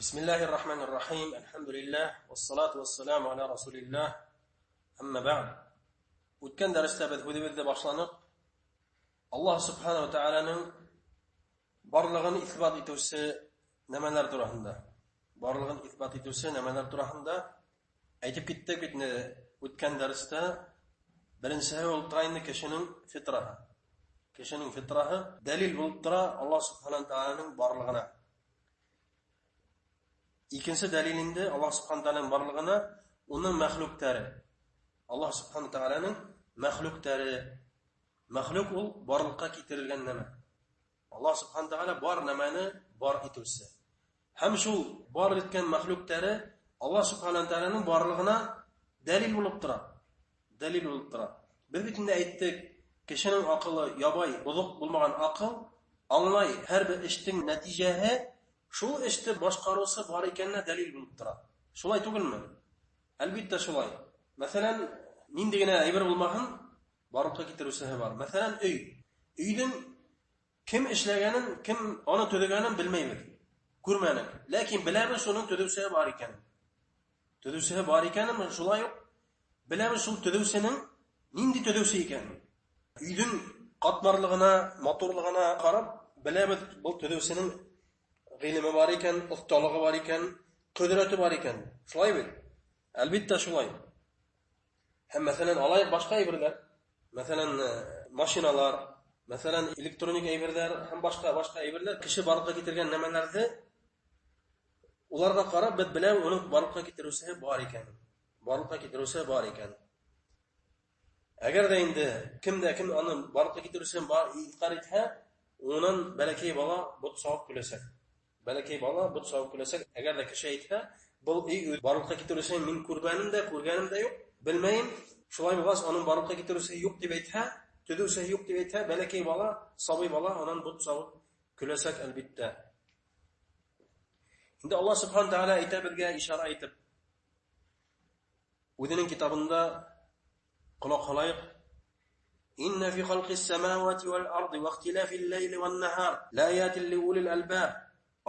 Бисмиллахир рахманир рахим. Әлхәмдүлилләһ, вассалату вассаламу аля расулилләһ. Әммә бәгъд. Үткән дәрестә беҙ һүҙебеҙҙе башланыҡ. Аллаһ субхана ва тааляның барлығын иҫбат итеүсе нәмәләр тураһында. Барлығын иҫбат итеүсе нәмәләр тураһында әйтеп киттек бит инде үткән дәрестә. Беренсеһе ул тора инде кешенең фитраһы. Кешенең фитраһы дәлил булып тора Аллаһ субхана ва тааляның барлығына. Икенсе дәлил инде Аллаһ субхана тааляның барлығына уның мәхлүктәре. Аллаһ субхана тааляның мәхлүктәре. Мәхлүк ул барлыҡҡа китерелгән нәмә. Аллаһ субхана тааля бар нәмәне бар итеүсе. Һәм шул бар иткән мәхлүктәре Аллаһ субхана тааляның барлығына дәлил булып тора. Дәлил булып тора. Беҙ бит инде әйттек, кешенең аҡылы ябай, боҙоҡ булмаған аҡыл аңлай һәр бер эштең нәтижәһе шул эште башҡарыусы бар икәненә дәлил булып тора. Шулай түгелме? Әлбиттә шулай. Мәҫәлән, ниндәй генә әйбер булмаһын, барлыҡҡа китереүсеһе бар. Мәҫәлән, өй. Өйҙөң кем эшләгәнен, кем аны төҙөгәнен белмәйбеҙ. Күрмәнек. Ләкин беләбеҙ шуның төҙөүсеһе бар икәнен. Төҙөүсеһе бар икәнен, шулай уҡ беләбеҙ шул төҙөүсенең ниндәй төҙөүсе икәнен. Өйҙөң ҡатмарлығына, матурлығына ҡарап беләбеҙ был төҙөүсенең ғилеме бар икән, оҫталығы бар икән, ҡөҙрәте бар икән. Шулай бит? Әлбиттә шулай. Һәм мәҫәлән, алайыҡ башҡа әйберҙәр. Мәҫәлән, машиналар, мәҫәлән, электроник әйберҙәр һәм башҡа әйберҙәр, кеше барлыҡҡа китергән нәмәләрҙе уларға ҡарап беҙ беләбеҙ уның барлыҡҡа китереүсеһе бар икән. Барлыҡҡа китереүсеһе бар икән. Әгәр ҙә инде кем дә кем аны барлыҡҡа китереүсеһен бар инҡар итһә, унан бәләкәй бала бот сабып көләсәк. Бәләкәй бала бот сабып көләсәк. Әгәр ҙә кеше әйтһә, был өй барлыҡҡа китереүсеһен мин күрмәнем дә, күргәнем дә юҡ, белмәйем. Шулай булғас, уның барлыҡҡа китереүсеһе юҡ тип әйтһә, төҙөүсеһе юҡ тип әйтһә, бәләкәй бала, сабый бала унан бот сабып көләсәк әлбиттә. Инде Аллаһ субхана тааля әйтә беҙгә ишара итеп. Үҙенең китабында ҡолаҡ һалайыҡ. Инна фи халҡис самавати вал арди ва ихтилафил ләйли ван нахар лаятин лиулил албаб.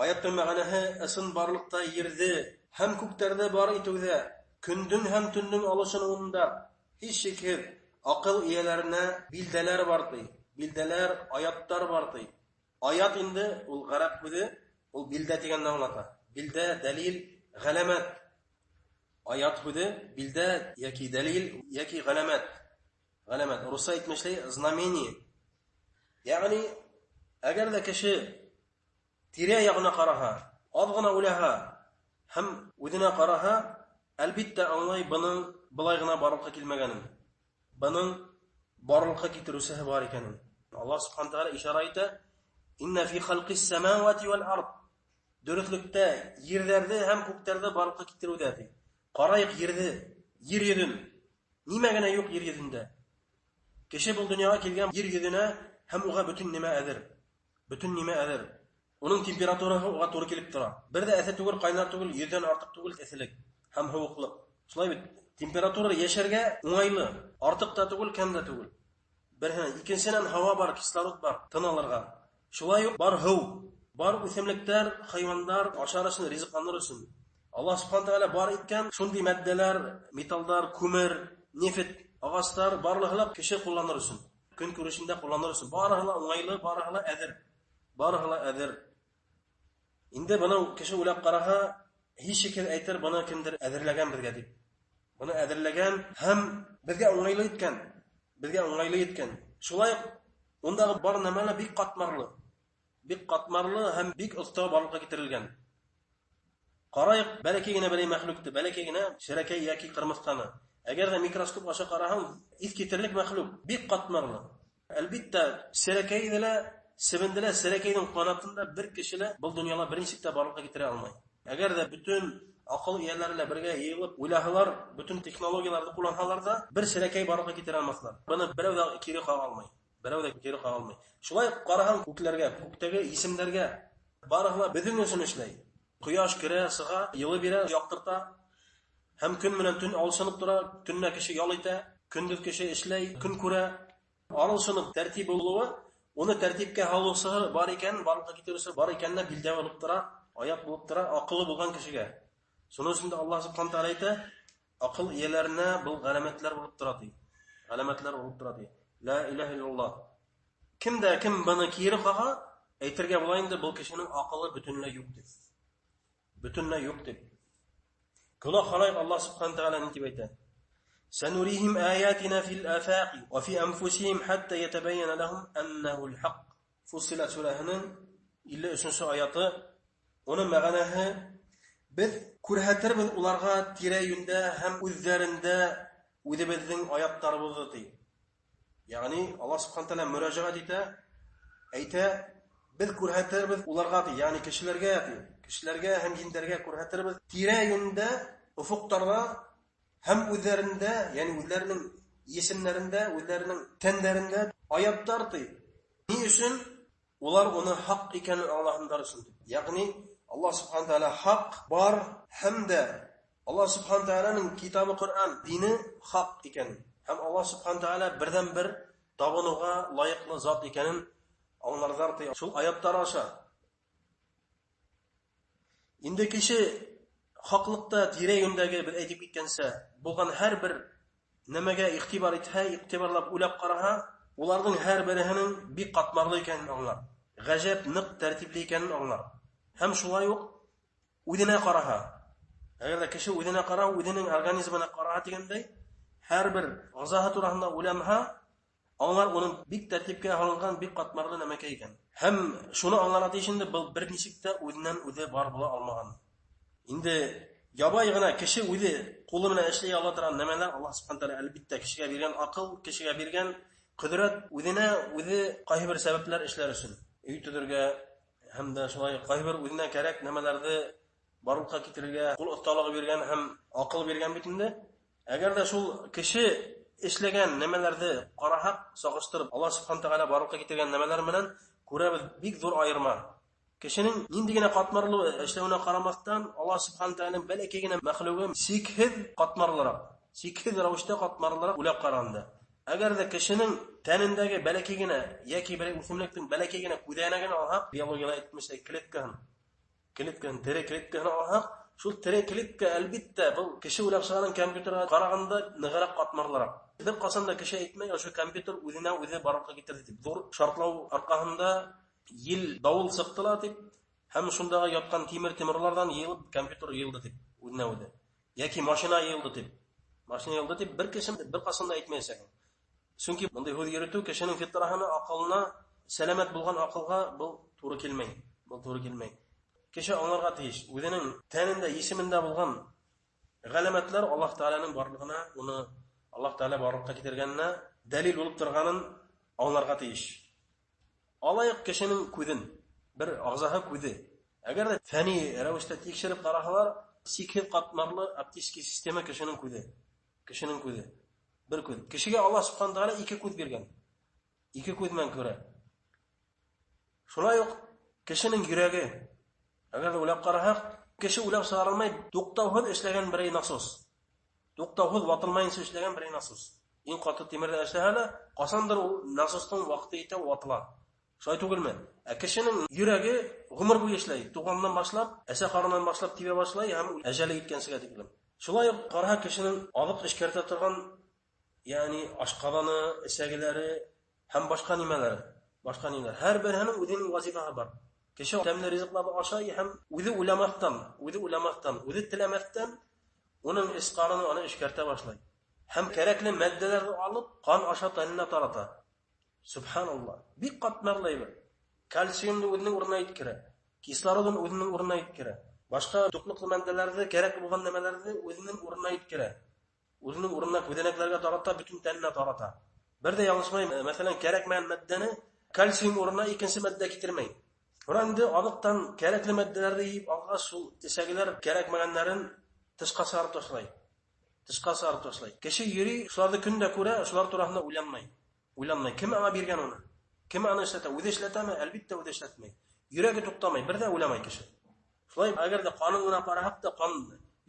Аяттың мәғәнәһе ысын барлыҡта ерҙе һәм күктәрҙе бар итеүҙә, көндөң һәм төндөң алышыныуында һис шикһеҙ аҡыл эйәләренә билдәләр бар ти. Билдәләр, аяттар бар ти. Аят инде ул ғәрәп һүҙе, ул билдә тигәнне аңлата. Билдә, дәлил, ғәләмәт. Аят һүҙе билдә йәки дәлил йәки ғәләмәт. Ғәләмәт. Русса әйтмешләй знамение. Ягъни әгәр ҙә кеше тирә-яғына ҡараһа, аҙ ғына уйлаһа һәм үҙенә ҡараһа, әлбиттә аңлай бының былай ғына барлыҡҡа килмәгәнен. Бының барлыҡҡа китереүсеһе бар икәнен. Аллаһ субхана тааля ишара итә: Инна фи халҡис самавати вал ард. Дөрөҫлөктә ерҙәрҙе һәм күктәрҙе барлыҡҡа китереүҙә ти. Ҡарайыҡ ерҙе, ер йөҙөн. Нимә генә юҡ ер йөҙөндә. Кеше был донъяға килгән ер йөҙөнә һәм уға бөтөн нимә әҙер. Бөтөн нимә әҙер. Уның температураһы уға тура килеп тора. Бер ҙә эҫе түгел, ҡайнар түгел, йөҙҙән артыҡ түгел эҫелек һәм һыуыҡлыҡ. Шулай бит? Температура йәшәргә уңайлы, артыҡ та түгел, кәм дә түгел. Береһенән, икенсенән һауа бар, кислород бар, тын алырға. Шулай уҡ бар һыу, бар үҫемлектәр, хайуандар ашар өсөн, ризыҡланыр өсөн. Аллаһ субхана тааля бар иткән шундай матдәләр, металдар, күмер, нефть, ағастар барлыһы ла кеше ҡулланыр өсөн, көн күрешендә ҡулланыр өсөн. Барыһы ла уңайлы, барыһы ла әҙер. Барыһы ла әҙер. Инде быны кеше уйлап ҡараһа, һис шикһеҙ әйтер, быны кемдер әҙерләгән беҙгә тип. Быны әҙерләгән һәм беҙгә уңайлы иткән, беҙгә уңайлы иткән. Шулай уҡ ундағы бар нәмә лә бик ҡатмарлы. Бик ҡатмарлы һәм бик оҫта барлыҡҡа китерелгән. Ҡарайыҡ бәләкәй генә берәй мәхлүкте, бәләкәй генә шәрәкәй йәки ҡырмыҫҡаны. Әгәр ҙә микроскоп аша ҡараһаң, иҫ китерлек мәхлүк, бик ҡатмарлы. Әлбиттә, серәкәйҙе лә, себенде лә, серәкәйҙең ҡанатын да бер кеше лә был донъяла бер нисек тә барлыҡҡа китерә алмай. Әгәр ҙә бөтөн аҡыл эйәләре лә бергә йыйылып уйлаһалар, бөтөн технологияларҙы ҡулланһалар ҙа, бер серәкәй барлыҡҡа китерә алмаҫлар. Быны берәү ҙә кире ҡаға алмай. Берәү ҙә кире ҡаға алмай. Шулай ҡараһаң күкләргә, күктәге исемдәргә, барыһы ла беҙҙең өсөн эшләй. Ҡояш керә, сыға, йылы бирә, яҡтырта. Һәм көн менән төн алышынып тора, төнлә кеше ял итә, көндөҙ кеше эшләй, көн күрә. Аралышынып тәртип булыуы, уны тәртипкә һалыусыһы бар икән, барлыҡҡа китереүсе бар икәненә билдә булып тора. Аят булып тора аҡыллы булған кешегә. Шуның өсөн дә Аллаһ субхана тәғәлә әйтә, аҡыл эйәләренә был ғәләмәтләр булып тора ти. Ғәләмәтләр булып тора ти. Ла илаһа иллаллаһ. Кем дә кем быны кире ҡаға, әйтергә була инде был кешенең аҡылы бөтөнләй юҡ дип. Бөтөнләй юҡ дип. Ҡолаҡ һалайыҡ, Аллаһ субхана тәғәлә ни тип әйтә? Сәнурихим аятина фил афaqi ва фи анфусихим хатта ятабайяна лахум аннаху ал-хак. Фуссилат сүрәһенең 53-нче аяты. Уның мәғәнәһе: беҙ күрһәтербеҙ уларға тирә-йүндә һәм үҙҙәрендә үҙебеҙҙең аяттарыбыҙҙы ти. Ягъни Аллаһ субхана тәғәлә мөрәжәғәт итә, әйтә, беҙ күрһәтербеҙ уларға ти, ягъни кешеләргә ти, кешеләргә һәм ендәргә күрһәтербеҙ тирә-йүндә, офоҡтарҙа һәм үҙҙәрендә, ягъни үҙҙәренең есемдәрендә, үҙҙәренең тәндәрендә аяттар ти. Ни өсөн? Улар уны хаҡ икәнен аңлаһындар өсөн. Ягъни Аллаһ субхана тәғәлә хаҡ бар һәм дә Аллаһ субхана тәғәләнең китабы Ҡөрьән дине хаҡ икәнен һәм Аллаһ субхана тәғәлә берҙән-бер табыныуға лайыҡлы зат икәнен аңларҙар ти. Шул аяттар аша. Инде кеше хаҡлыҡта тирә-йүндәге, беҙ әйтеп киткәнсә, булған һәр бер нәмәгә иғтибар итһә, иғтибарлап уйлап ҡараһа, уларҙың һәр береһенең бик ҡатмарлы икәнен аңлар. Ғәжәп ныҡ тәртипле икәнен аңлар. Һәм шулай уҡ үҙенә ҡараһа, әгәр ҙә кеше үҙенә ҡараһа, үҙенең организмына ҡараһа тигәндәй, һәр бер ағзаһы тураһында уйланһа, аңлар уның бик тәртипкә һалынған, бик ҡатмарлы нәмәкәй икән. Һәм шуны аңларға тейеш инде, был бер нисек тә үҙенән үҙе бар була алмаған. Инде ябай ғына кеше үҙе ҡулы менән эшләй ала торған нәмәләр Аллаһ субхана тәғәлә әлбиттә кешегә биргән аҡыл, кешегә биргән ҡөҙрәт үҙенә үҙе ҡайһы бер сәбәпләр эшләр өсөн. Өй төҙөргә һәм дә шулай ҡайһы бер үҙенә кәрәк нәмәләрҙе барлыҡҡа китерергә ҡул оҫталығы биргән һәм аҡыл биргән бит инде. Әгәр ҙә шул кеше эшләгән нәмәләрҙе ҡараһаҡ, сағыштырып Аллаһ субхана тәғәлә барлыҡҡа китергән нәмәләр менән күрәбеҙ бик ҙур айырма. Кешенең ниндәй генә ҡатмарлы эшләүенә ҡарамаҫтан, Аллаһ субхана тәғәләнең бәләкәй генә мәхлүге сикһеҙ ҡатмарлыраҡ, сикһеҙ рәүештә ҡатмарлыраҡ уйлап ҡарағанда. Әгәр ҙә кешенең тәнендәге бәләкәй генә йәки берәй үҫемлектең бәләкәй генә күҙәнәген алһаҡ, биологияла әйтмешсә клеткаһын, клеткаһын, тере клеткаһын алһаҡ, шул тере клетка әлбиттә был кеше уйлап сығарған компьютерға ҡарағанда нығыраҡ ҡатмарлыраҡ. Бер ҡасан да кеше әйтмәй, ошо компьютер үҙенә үҙе барлыҡҡа килтерҙе тип. Ҙур шартлау арҡаһында ел дауыл сыҡты ла тип, һәм шундағы ятҡан тимер-томорларҙан йыйылып компьютер йыйылды тип, үҙенә үҙе. Йәки машина йыйылды тип. Машина йыйылды тип бер кеше бер ҡасан да әйтмәйәсәк. Сөнки бындай һүҙ йөрөтөү кешенең фитраһына, аҡылына, сәләмәт булған аҡылға был тура килмәй. Был тура килмәй. Кеше аңларға тейеш, үҙенең тәнендә, есемендә булған ғәләмәтләр Аллаһ Тәғәләнең барлығына, уны Аллаһ Тәғәлә барлыҡҡа китергәненә дәлил булып торғанын аңларға тейеш. Алайыҡ кешенең күҙен, бер ағзаһы күҙе. Әгәр ҙә фәнни рәүештә тикшереп ҡараһалар, сикһеҙ ҡатмарлы оптический система кешенең күҙе. Кешенең күҙе. Бер күҙ. Кешегә Аллаһ субхана тәғәлә ике күҙ биргән. Ике күҙ менән күрә. Шулай уҡ кешенең йөрәге. Әгәр ҙә уйлап ҡараһаҡ, кеше уйлап сығара алмай, туҡтауһыҙ эшләгән берәй насос. Туҡтауһыҙ ватылмайынса эшләгән берәй насос. Иң ҡаты тимерҙән эшләһә лә, ҡасандыр ул насостың ваҡыты етә, ватыла. Шулай түгелме? Ә кешенең йөрәге ғүмер буйы эшләй. Туғандан башлап, әсә ҡарынынан башлап тибә башлай һәм әжәле еткәнсегә тиклем. Шулай уҡ ҡараһа, кешенең аҙыҡ эшкәртә торған, ягъни ашҡаҙаны, эсәгеләре һәм башҡа нимәләре, башҡа нимәләр. Һәр береһенең үҙенең вазифаһы бар. Кеше тәмле ризыҡларҙы ашай һәм үҙе уйламаҫтан, үҙе уйламаҫтан, үҙе теләмәҫтән уның эс ҡарыны аны эшкәртә башлай. Һәм кәрәкле матдәләрҙе алып, ҡан аша тәненә тарата. Субханаллаһ. Бик ҡатмарлы әйбер. Кальциумды үҙенең урынына еткерә, кислородын үҙенең урынына еткерә. Башҡа туҡлыҡлы матдәләрҙе, кәрәк булған нәмәләрҙе үҙенең урынына еткерә. Үҙенең урынына күҙәнәкләргә тарата, бөтөн тәненә тарата. Бер ҙә яңылышмай, мәҫәлән, кәрәкмәгән матдәне кальциум урынына икенсе матдә китермәй. Бына инде аҙыҡтан кәрәкле матдәләрҙе йыйып алғас, шул эсәгеләр кәрәкмәгәндәрен тышҡа сығарып ташлай. Тышҡа сығарып ташлай. Кеше йөрөй, шуларҙы көн дә күрә, шулар тураһында уйланмай. Уйланмай. Кем аңа биргән уны? Кем аны эшләтә? Үҙе эшләтәме? Әлбиттә, үҙе эшләтмәй. Йөрәге туҡтамай, бер ҙә уйламай кеше. Шулай, әгәр ҙә ҡанын ғына ҡараһаҡ та, ҡан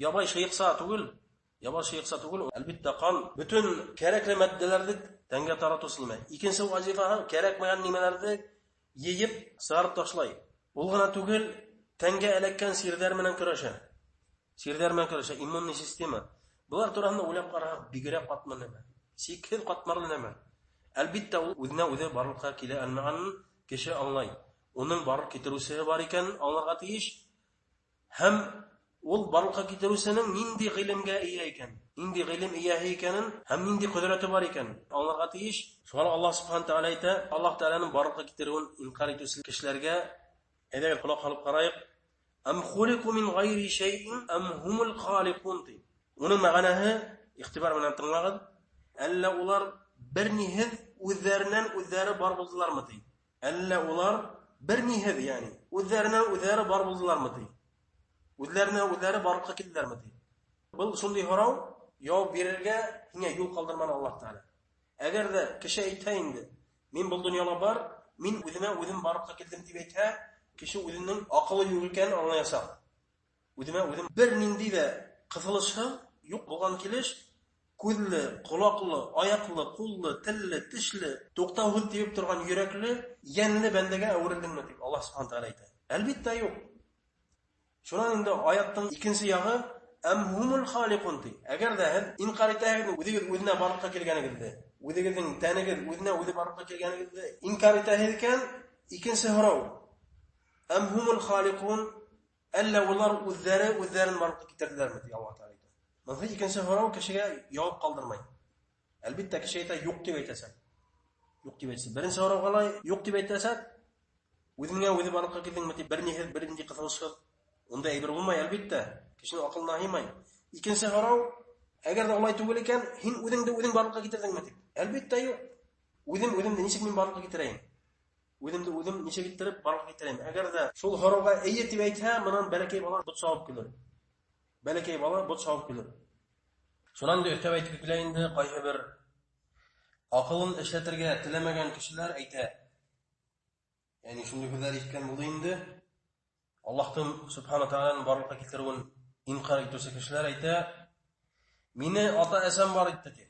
ябай шыйыҡса түгел, ябай шыйыҡса түгел, әлбиттә, ҡан бөтөн кәрәкле матдәләрҙе тәнгә таратыусы нимә. Икенсе вазифаһы кәрәкмәгән нимәләрҙе йыйып сығарып ташлай. Ул ғына түгел, Тәнгә эләккән сирҙәр менән көрәшә. Сирҙәр менән көрәшә, иммунный система. Былар тураһында уйлап ҡараһаҡ, бигерәк ҡатмар нәмә. Сикһеҙ ҡатмарлы нәмә. Әлбиттә, ул үҙенә үҙе барлыҡҡа килә алмағанын кеше аңлай. Уның барлыҡ китереүсеһе бар икәнен аңларға тейеш. Һәм ул барлыҡҡа китереүсенең ниндәй ғилемгә эйә икән, ниндәй ғилем эйәһе икәнен һәм ниндәй ҡөҙрәте бар икән аңларға тейеш. Шуға Аллаһ субхана тәғәлә әйтә, Аллаһ тәғәләнең барлыҡҡа китереүен инҡар итеүсе кешеләргә әйҙәгеҙ ҡолаҡ һалып ҡарайыҡ. Ам хулику мин ғайри шәйин ам хумул халиҡун ти. Уның мәғәнәһе, иғтибар менән тыңлағыҙ, әллә улар бер ниһеҙ үҙҙәренән үҙҙәре бар булдылармы ти. Әллә улар бер ниһеҙ, ягъни үҙҙәренән үҙҙәре бар булдылармы ти. Үҙҙәренән үҙҙәре барлыҡҡа килделәрме ти. Был шундай һорау, яуап бирергә һиңә юл ҡалдырманы Аллаһ Тәғәлә. Әгәр ҙә кеше әйтһә инде, мин был донъяла бар, мин үҙемә үҙем барлыҡҡа килдем тип әйтһә, кеше үҙенең аҡылы юҡ икәнен аңлаясаҡ. Үҙемә үҙем бер ниндәй ҙә ҡыҫылышһыҙ юҡ булған килеш, күҙле, ҡолаҡлы, аяҡлы, ҡуллы, телле, тешле, туҡтауһыҙ тибеп торған йөрәкле, йәнле бәндәгә әүерелдеңме тип Аллаһ субхана тәғәлә әйтә. Әлбиттә юҡ. Шунан инде аяттың икенсе яғы әм хумул халиҡун ти. Әгәр ҙә һеҙ инҡар итәһегеҙ, үҙегеҙ үҙенә барлыҡҡа килгәнегеҙҙе, үҙегеҙҙең тәнегеҙ үҙенә үҙе барлыҡҡа килгәнегеҙҙе инҡар итәһегеҙ икән, икенсе һорау. Әм хумул халиҡун, әллә улар үҙҙәре үҙҙәрен барлыҡҡа китерҙеләрме ти Аллаһ Тәғәлә. Быныһы икенсе һорау кешегә яуап ҡалдырмай. Әлбиттә, кеше әйтә, юҡ тип әйтәсәк. Юҡ тип әйтсә. Беренсе һорауға ла юҡ тип әйтәсәк. Үҙеңә үҙе барлыҡҡа килдеңме тип, бер ниһеҙ, бер ниндәй ҡыҫылышһыҙ. Ундай әйбер булмай, әлбиттә. Кешенең аҡылына һыймай. Икенсе һорау, әгәр ҙә улай түгел икән, һин үҙеңде үҙең барлыҡҡа китерҙеңме тип. Әлбиттә, юҡ. Үҙем үҙемде нисек мин барлыҡҡа китерәйем? Үҙемде үҙем нисек иттереп барлыҡҡа китерәйем? Әгәр ҙә шул һорауға эйе тип әйтһә, мынан бәләкәй бала бот сабып көлөр. Бәләкәй бала бот сабып көлөр. Шунан инде өҫтәп әйтеп килә инде, ҡайһы бер аҡылын эшләтергә теләмәгән кешеләр әйтә. Ягъни шундай һүҙҙәр ишеткән булды инде. Аллаһтың субхана тәғәләнең барлыҡҡа килтереүен инҡар итеүсе кешеләр әйтә, мине ата-әсәм бар итте тип.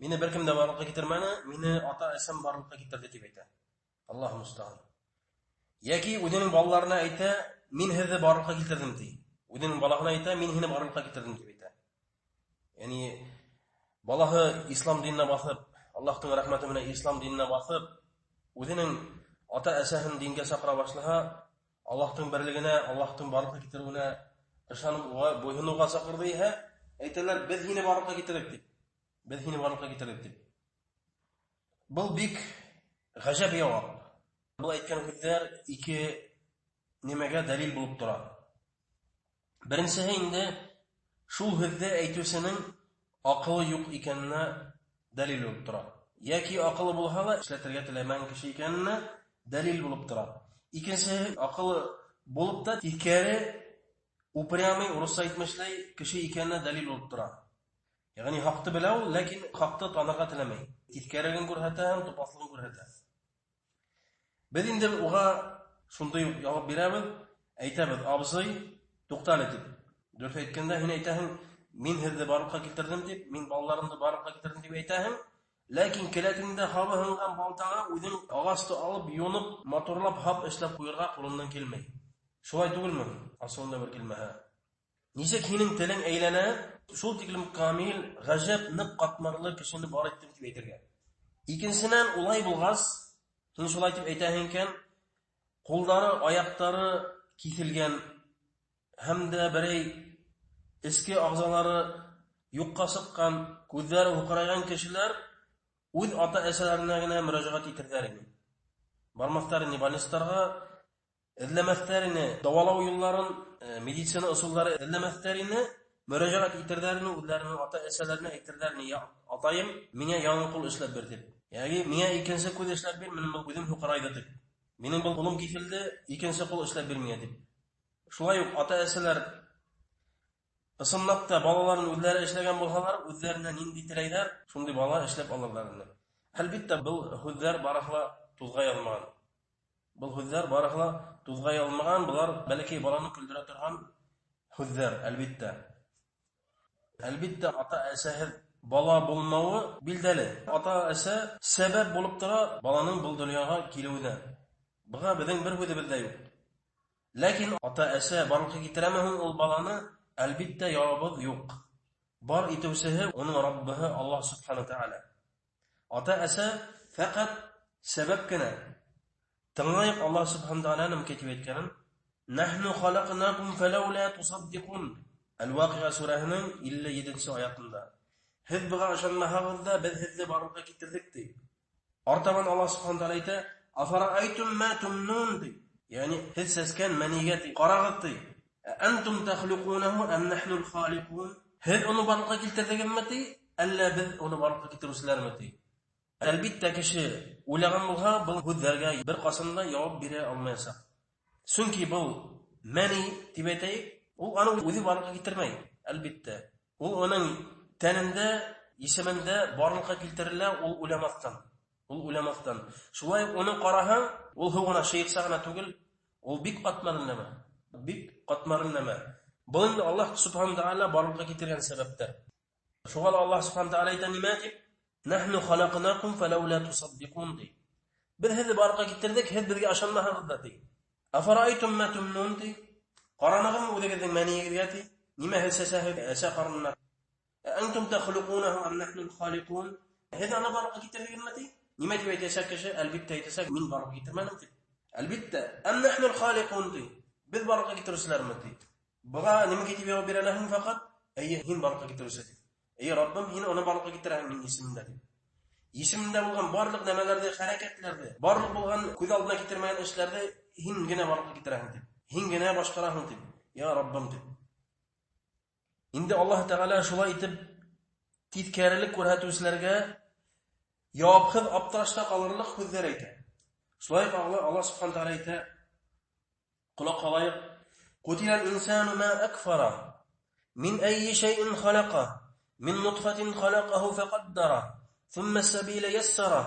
Мине бер кем дә барлыҡҡа китермәне, мине ата-әсәм барлыҡҡа китерҙе тип әйтә. Аллаһу мустаан. Йәки үҙенең балаларына әйтә, мин һеҙҙе барлыҡҡа килтерҙем ти. Үҙенең балаһына әйтә, мин һине барлыҡҡа килтерҙем тип әйтә. Ягъни балаһы ислам диненә баҫып, Аллаһтың рәхмәте менән ислам диненә баҫып, үҙенең ата-әсәһен дингә саҡыра башлаһа, Аллаһтың берлегенә, Аллаһтың барлыҡҡа китереүенә ышанып, уға буйһоноуға саҡырҙы иһә, әйтәләр, беҙ һине барлыҡҡа китерҙек тип. Беҙ һине барлыҡҡа китерҙек тип. Был бик ғәжәп яуап. Был әйткән һүҙҙәр ике нимәгә дәлил булып тора. Беренсеһе инде шул һүҙҙе әйтеүсенең аҡылы юҡ икәненә дәлил булып тора. Йәки аҡылы булһа ла эшләтергә теләмәгән кеше икәненә дәлил булып тора. Икенсеһе аҡылы булып та тиҫкәре, упрямый, урыҫса әйтмешләй, кеше икәненә дәлил булып тора. Ягъни хаҡты белә ул, ләкин хаҡты танырға теләмәй. Тиҫкәрелеген күрһәтә һәм тупаҫлығын күрһәтә. Беҙ инде уға шундай уҡ яуап бирәбеҙ, әйтәбеҙ, абзый, туҡта әле тип. Дөрөҫ әйткәндә, һин әйтәһең, мин һеҙҙе барлыҡҡа килтерҙем тип, мин балаларымды барлыҡҡа килтерҙем тип әйтәһең, ләкин келәтеңдә һабы һынған балтаңа үҙең ағасты алып, юнып, матурлап һап эшләп ҡуйырға ҡулыңдан килмәй. Шулай түгелме? Асыуында бер килмәһә. Нисек һинең телең әйләнә, шул тиклем камил, ғәжәп ныҡ ҡатмарлы кешене бар иттем тип әйтергә. Икенсенән, улай булғас, һин шулай тип әйтәһең икән, ҡулдары, аяҡтары киҫелгән һәм дә берәй эске ағзалары юҡҡа сыҡҡан, күҙҙәре һуҡырайған кешеләр үҙ ата-әсәләренә генә мөрәжәғәт итерҙәр ине. Бармаҫтар ине больницаларға, эҙләмәҫтәр ине дауалау юлдарын, медицина ысулдары эҙләмәҫтәр ине, мөрәжәғәт итерҙәр ине үҙҙәренең ата-әсәләренә, әйтерҙәр ине, я, атайым, миңә яңы ҡул эшләп бир тип. Йәки миңә икенсе күҙ эшләп бир, минең был күҙем һуҡырайҙы тип. Минең был ҡулым киҫелде, икенсе ҡул эшләп бир миңә тип. Шулай уҡ ата-әсәләр ысынлап та балаларын үҙҙәре эшләгән булһалар, үҙҙәренә ниндәй теләйҙәр, шундай бала эшләп алырҙар ине. Әлбиттә, был һүҙҙәр барыһы ла туҙға яҙмаған. Был һүҙҙәр барыһы ла туҙға яҙмаған, былар бәләкәй баланы көлдөрә торған һүҙҙәр, әлбиттә. Әлбиттә, ата-әсәһеҙ бала булмауы билдәле. Ата-әсә сәбәп булып тора баланың был донъяға килеүенә. Быға беҙҙең бер һүҙебеҙ ҙә юҡ. Ләкин ата-әсә барлыҡҡа килтерәме һуң ул баланы? Әлбиттә, яуабыбыҙ юҡ. Бар итеүсеһе уның Раббыһы Аллаһ субхана тәғәлә. Ата-әсә фәҡәт сәбәп кенә. Тыңлайыҡ Аллаһ субхана тәғәләнең нимә тип әйткәнен. Нахну халаҡнакум фалаула тусаддиҡун. Әл-Ваҡиға сүрәһенең 57-нсе аятында. Һеҙ быға ышанмаһағыҙ ҙа, беҙ һеҙҙе барлыҡҡа килтерҙек, ти. Артабан Аллаһ субхана тәғәлә әйтә: Афараайтум ма тумнун, ти. Ягъни һеҙ сәскән мәнигә, ти, ҡарағыҙ, ти. Әнтум тахлуҡунаһу ам нахнул халиҡун? Һеҙ уны барлыҡҡа килтерҙегеҙме, ти, әллә беҙ уны барлыҡҡа килтереүселәрме, ти. Әлбиттә, кеше уйлаған булһа, был һүҙҙәргә бер ҡасан да яуап бирә алмаясаҡ. Сөнки был мәни тип әйтәйек, ул аны үҙе барлыҡҡа килтермәй, әлбиттә. Ул уның тәнендә, исемендә барлыҡҡа килтерелә, ул уйламаҫтан. Ул уйламаҫтан. Шулай уҡ уны ҡараһаң, ул һыу ғына шыйыҡса ғына түгел, ул бик ҡатмарлы нәмә. Бик ҡатмарлы нәмә. Был инде Аллаһ субхана тәғәлә барлыҡҡа килтергән сәбәптәр. Шуға ла Аллаһ субхана тәғәлә әйтә нимә тип? Нахну халаҡнакум фалаула тусаддиҡун, ти. Беҙ һеҙҙе барлыҡҡа килтерҙек, һеҙ беҙгә ышанмаһағыҙ ҙа, ти. Афараайтум ма тумнун, ти. Ҡаранығыҙмы үҙегеҙҙең мәнийегеҙгә, ти? Нимә һеҙ сәсәһегеҙ әсә ҡарынына? Әнтум тахлуҡунаһу ам нахнул халиҡун? Һеҙ аны барлыҡҡа килтерҙегеҙме, ти? Нимә тип әйтәсәк кеше? Әлбиттә әйтәсәк, мин барлыҡҡа килтермәнем, тип. Әлбиттә, ам нахнул халиҡун, ти. Беҙ барлыҡҡа килтереүселәрме, ти. Быға нимә тип яуап бирә алаһың фәҡәт? Эйе, һин барлыҡҡа килтереүсе, тип. Эй, Раббым, һин уны барлыҡҡа килтерәһең минең исемемдә, тип. Исемендә булған барлыҡ нәмәләрҙе, хәрәкәтләрҙе, барлыҡ булған күҙ алдына килтермәгән эшләрҙе һин генә барлыҡҡа килтерәһең, тип. Һин генә башҡараһың, тип. Я Раббым, тип. Инде Аллаһ Тәғәлә шулай итеп тиҫкәрелек күрһәтеүселәргә яуапһыҙ аптырашта ҡалырлыҡ һүҙҙәр әйтә. Шулай уҡ Аллаһ субхана тәғәлә әйтә, ҡолаҡ һалайыҡ: Ҡутиләл инсану ма акфара мин әйи шәйин халаҡа мин нутфатин халаҡаһу фәҡәддара ҫумма сәбилә яссара.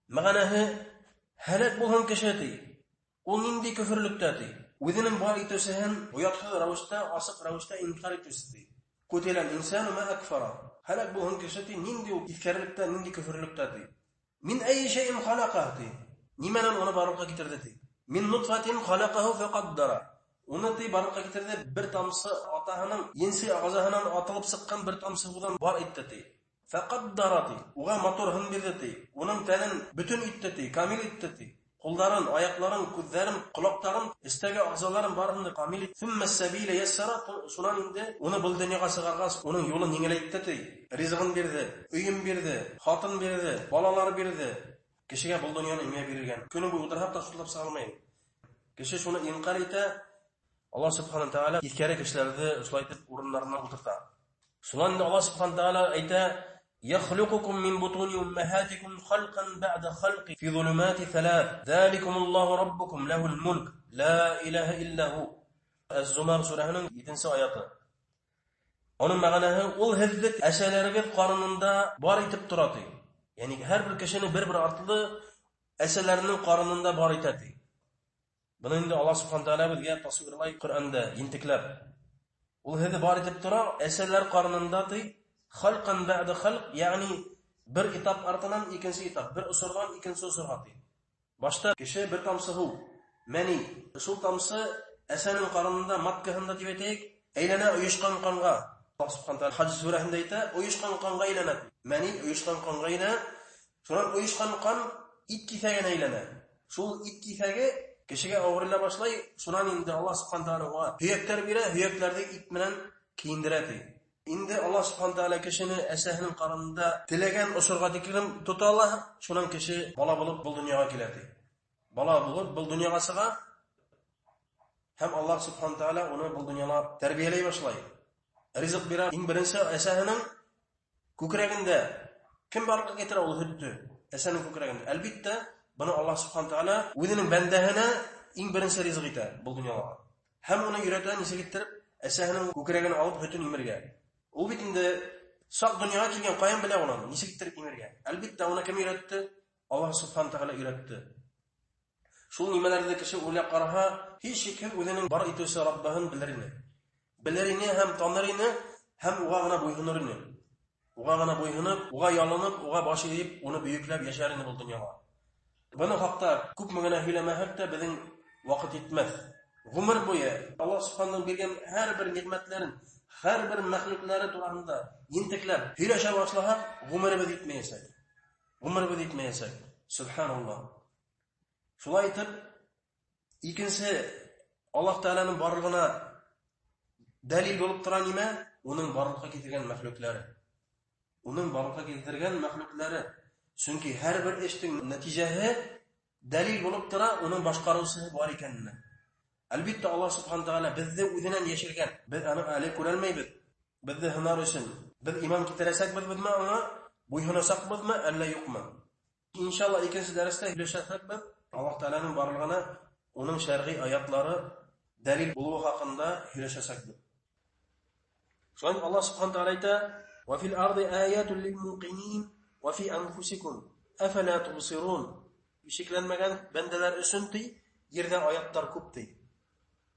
Мәғәнәһе, һәләк булһын кеше, ти. Ул ниндәй көфөрлөктә, ти. Үҙенең бар итеүсеһен оятһыҙ рәүештә, асыҡ рәүештә инҡар итеүсе, ти. Ҡутиләл инсану ма акфара. Һәләк булһын кеше, ти, ниндәй ул тиҫкәрелектә, ниндәй көфөрлөктә, ти. Мин әйи шәйин халаҡа, ти. Нимәнән уны барлыҡҡа килтерҙе, ти. Мин нутфатин халаҡаһу фәҡәддара. Уны, ти, барлыҡҡа килтерҙе бер тамсы атаһының енси ағзаһынан атылып сыҡҡан бер тамсы һыуҙан бар итте, ти. Фәҡәддара, ти. Уға матур һын бирҙе, ти. Уның тәнен бөтөн итте, ти, камил итте, ти. Ҡулдарын, аяҡларын, күҙҙәрен, ҡолаҡтарын, эстәге ағзаларын барыһын да камил итте. Ҫумма сәбилә яссара. Шунан инде уны был донъяға сығарғас, уның юлын еңеләйтте, ти. Ризығын бирҙе, өйөн бирҙе, хатын бирҙе, балалар бирҙе. Кешегә был донъяны нимә бирелгән? Көнө буйы ултырһаҡ та шутлап сыға алмайым. Кеше шуны инҡар итә. Аллаһ субхана тәғәлә тиҫкәре кешеләрҙе шулай итеп урындарына ултырта. Шунан инде Аллаһ субхана тәғәлә әйтә: يخلقكم من بطون أمهاتكم خلقا بعد خلق في ظلمات ثلاث ذلكم الله ربكم له الملك لا إله إلا هو. Az-Zumar сүрәһенең 7-нсе аяты. Уның мәғәнәһе, ул һеҙҙе әсәләрегеҙ ҡарынында бар итеп тора, ти. Ягъни һәр бер кешене бер-бер артлы әсәләренең ҡарынында бар итә, ти. Быны инде Аллаһ субхана тәғәлә беҙгә тасвирлай Ҡөрьәндә ентекләп. Ул һеҙҙе бар итеп тора әсәләр ҡарынында, ти. Халҡан бәғде халҡ, ягъни бер этап артынан икенсе этап, бер осорҙан икенсе осорға, ти. Башта кеше бер тамсы һыу, мәни, шул тамсы әсәнең ҡарынында, маткаһында тип әйтәйек, әйләнә ойошҡан ҡанға. Аллаһ субхана тәғәлә Хаҗ сүрәһендә әйтә, ойошҡан ҡанға әйләнә. Мәни ойошҡан ҡанға әйләнә. Шунан ойошҡан ҡан ит киҫәгенә әйләнә. Шул ит киҫәге кешегә әүерелә башлай. Шунан инде Аллаһ субхана тәғәлә уға һөйәктәр бирә, һөйәктәрҙе ит менән кейендерә, ти. Инде Аллаһ субхана тәғәлә кешене әсәһенең ҡарынында теләгән осорға тиклем тота ала, шунан кеше бала булып был донъяға килә, ти. Бала булып был донъяға сыға һәм Аллаһ субхана тәғәлә уны был донъяла тәрбиәләй башлай. Ризыҡ бирә. Иң беренсе әсәһенең күкрәгендә кем барлыҡҡа килтерә ул һөттө? Әсәнең күкрәгендә. Әлбиттә, быны Аллаһ субхана тәғәлә үҙенең бәндәһенә иң беренсе ризыҡ итә был донъяла. Һәм уны өйрәтә нисек иттереп әсәһенең күкрәген алып һөтөн имергә. Ул бит инде саҡ донъяға килгән, ҡайҙан белә уны нисек иттереп имергә? Әлбиттә, уны кем өйрәтте? Аллаһ субхана тәғәлә өйрәтте. Шул нимәләрҙе кеше уйлап ҡараһа, һис шикһеҙ үҙенең бар итеүсе Раббыһын белер ине. Белер ине һәм таныр ине, һәм уға ғына буйһонор ине. Уға ғына буйһоноп, уға ялынып, уға баш эйеп, уны бөйөкләп йәшәр ине был донъяла. Бының хаҡта күпме генә һөйләмәһәк тә, беҙҙең Ваҡыт етмәҫ. Ғүмер буйы Аллаһ Субханаһының биргән һәр бер ниғмәтләрен, һәр бер мәхлүкләре тураһында ентекләп һөйләшә башлаһаҡ, ғүмеребеҙ етмәйәсәк. Ғүмеребеҙ етмәйәсәк. Субханаллаһ. Шулай итеп, икенсе Аллаһ Тәғәләнең барлығына дәлил булып тора нимә? Уның барлыҡҡа килтергән мәхлүкләре. Уның барлыҡҡа килтергән мәхлүкләре. Сөнки һәр бер эштең нәтижәһе дәлил булып тора, уның башҡарыусыһы бар икәненә. Әлбиттә, Аллаһ Субхану Тәғәлә беҙҙе үҙенән йәшергән. Беҙ аны әле күрәлмәйбеҙ. Беҙҙе һынар өсөн. Беҙ иман китерәсәкбеҙме аңа, буйһонасаҡбыҙмы, әллә юҡмы? Иншалла, икенсе дәрестә һөйләшәсәкбеҙ. Аллаһ Тәғәләнең барлығына уның шәрғи аятлары дәлил булыуы хаҡында һөйләшәсәкбеҙ. Шулай Аллаһ Субхану Тәғәлә әйтә: "Ва фил арди аятун лил муқинин ва фи анфусикум афала тубсирун". Шикләнмәгән бәндәләр өсөн ти, ерҙә аяттар күп ти.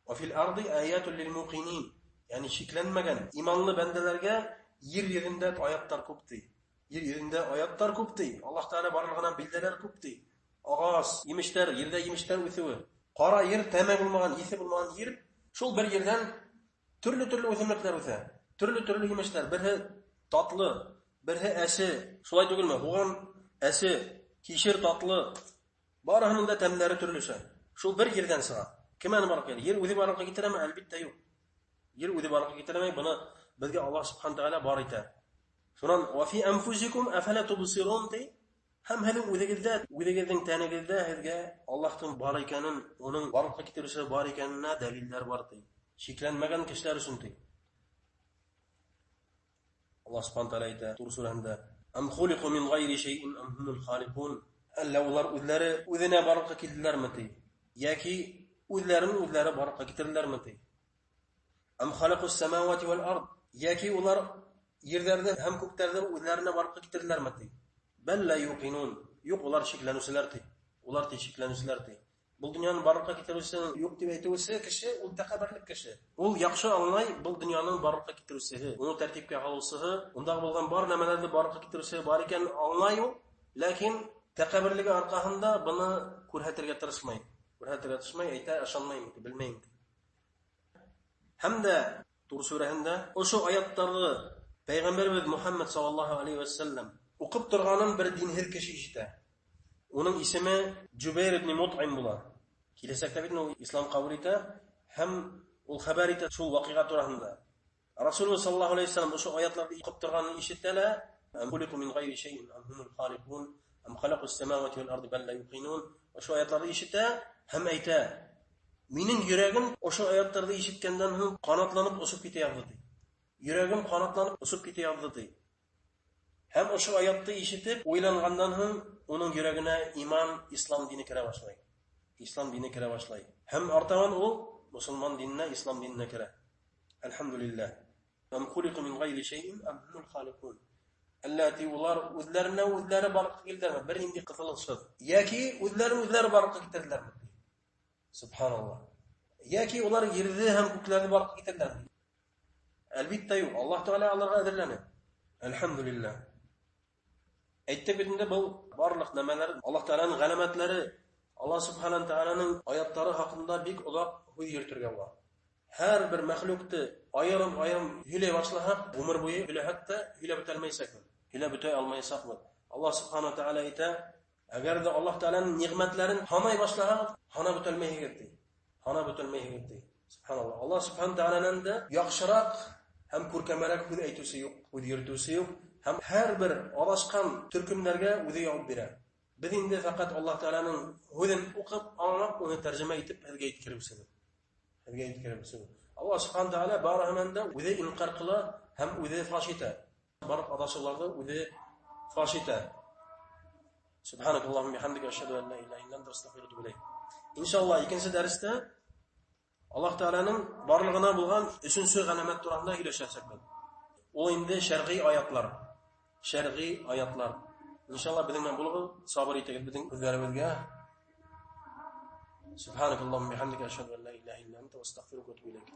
Ва фил арди аятун лил муқинин. Ягъни шикләнмәгән иманлы бәндәләргә ер йөҙөндә аяттар күп ти. Ер йөҙөндә аяттар күп ти. Аллаһ Тәғәлә барлығына билдәләр күп ти. Ағас, емештәр, ерҙә емештәр үҫеүе. Ҡара ер, тәме булмаған, еҫе булмаған ер, шул бер ерҙән төрлө-төрлө үҫемлектәр үҫә. Төрлө-төрлө емештәр, береһе татлы, береһе әсе. Шулай түгелме? Һуған әсе, кишер татлы. Барыһының да тәмләре төрлөсә. Шул бер ерҙән сыға. Кем аны барлыҡҡа килә? Ер үҙе барлыҡҡа китерәме? Әлбиттә, юҡ. Ер үҙе барлыҡҡа китермәй, быны беҙгә Аллаһ Субхану Тәғәлә бар итә. Шунан ва фи анфусикум афала тубсирун ти. Һәм һеҙҙең үҙегеҙҙә, үҙегеҙҙең тәнегеҙҙә һеҙгә Аллаһтың бар икәнен, уның барлыҡҡа китереүсе бар икәненә дәлилдәр бар ти. Шикләнмәгән кешеләр өсөн ти. Аллаһ Субхану Тәғәлә әйтә Тур сүрәһендә: "Ам хулику мин гайри шәйин ам хумул халиқун". Әллә улар үҙләре үҙенә барлыҡҡа килделәрме ти? Йәки үҙләрен үҙләре барлыҡҡа китерҙеләрме ти? Ам халакус самавати вал ард. Йәки улар ерҙәрҙе һәм күктәрҙе үҙләренә барлыҡҡа китерҙеләрме ти? Бәл ла юқинун. Юҡ, улар шикләнеүселәр ти. Улар ти шикләнеүселәр ти. Был донъяны барлыҡҡа китереүсенең юҡ тип әйтеүсе кеше ул тәкәбберлек кеше. Ул яҡшы аңлай был донъяның барлыҡҡа китереүсеһе, уны тәртипкә һалыусыһы, ундағы булған бар нәмәләрҙе барлыҡҡа китереүсеһе бар икәнен аңлай ул, ләкин тәкәбберлеге арҡаһында быны күрһәтергә тырышмай. Күрһәтергә тырышмай, әйтә, ышанмайым, белмәйем. Һәм дә Тур сүрәһендә ошо аяттарҙы Пәйғәмбәребеҙ Мухаммад саллаллаһу алейхи вәсәлләм уҡып торғанын бер динһеҙ кеше ишетә. Уның исеме Джубейр ибн Мут'им була. Киләсәктә бит ул ислам ҡабул итә һәм ул хәбәр итә шул ваҡиға тураһында. Расулуллаһ саллаллаһу алейхи вәсәлләм ошо аятларҙы уҡып торғанын ишетә лә, "Ам хулику мин гайри шәйин ам хумул халиқун ам халакус самавати вал арди бал ла юқинун". Ошо аятларҙы ишетә һәм әйтә: "Минең йөрәгем ошо аяттарҙы ишеткәндән һуң ҡанатланып осоп китә яҙҙы", ти. Йөрәгем ҡанатланып осоп китә яҙҙы, ти. Һәм ошо аятты ишетеп, уйланғандан һуң уның йөрәгенә иман, ислам дине керә башлай. Ислам дине керә башлай. Һәм артабан ул мосолман диненә, ислам диненә керә. Әлхәмдүлилләһ. Ам хулику мин гайри шәйин ам хумул халиқун. Әллә ти улар үҙләренә үҙләре барлыҡҡа килделәрме? Бер нинди ҡыҫылышһыҙ. Йәки үҙләрен үҙләре барлыҡҡа китерҙеләрме? Субханаллаһ. Йәки улар ерҙе һәм күкләрҙе барлыҡҡа китерҙеләрме? Әлбиттә юҡ. Аллаһ Тәғәлә аларға әҙерләне. Әлхәмдүлилләһ. Әйттек бит инде, был барлыҡ нәмәләр Аллаһ Тәғәләнең ғәләмәтләре, Аллаһ Субханала Тәғәләнең аяттары хаҡында бик оҙаҡ һүҙ йөрөтөргә була. Һәр бер мәхлүкте айырым-айырым һөйләй башлаһаҡ, ғүмер буйы һөйләһәк тә һөйләп бөтә алмаясаҡбыҙ. Һөйләп бөтә алмаясаҡбыҙ. Аллаһ Субханала Тәғәлә әйтә: әгәр ҙә Аллаһ Тәғәләнең ниғмәтләрен һанай башлаһағыҙ, һанап бөтә алмайһығыҙ, ти. Һанап бөтә алмайһығыҙ, ти. Субханаллаһ. Аллаһ Субханала Тәғәләнән дә яҡшыраҡ һәм күркәмерәк һүҙ әйтеүсе юҡ, һүҙ йөрөтөүсе юҡ. Һәм һәр бер аҙашҡан төркөмдәргә үҙе яуап бирә. Беҙ инде фәҡәт Аллаһ Тәғәләнең һүҙен уҡып, аңлап, уны тәржемә итеп һеҙгә еткереүсебеҙ. Һеҙгә еткереүсебеҙ. Аллаһ Субханала Тәғәлә барыһынан да үҙе инҡар ҡыла һәм үҙе фаш итә. Барлыҡ аҙашыуҙарҙы үҙе фаш итә. Субханакаллахумма бихамдика ашһаду ан ла илаһа илля анта астағфирука ва атубу иләйк. Иншаллаһ, икенсе дәрестә Аллаһ Тәғәләнең барлығына булған өсөнсө ғәләмәт тураһында һөйләшәсәкбеҙ. Ул инде шәрғи аятлар. Шәрғи аятлар. Иншаллаһ, беҙҙең менән булығыҙ, сабыр итегеҙ беҙҙең һүҙҙәребеҙгә. Субханакаллахумма бихамдика ашһаду ан ла илаһа илля анта астағфирука ва атубу иләйк.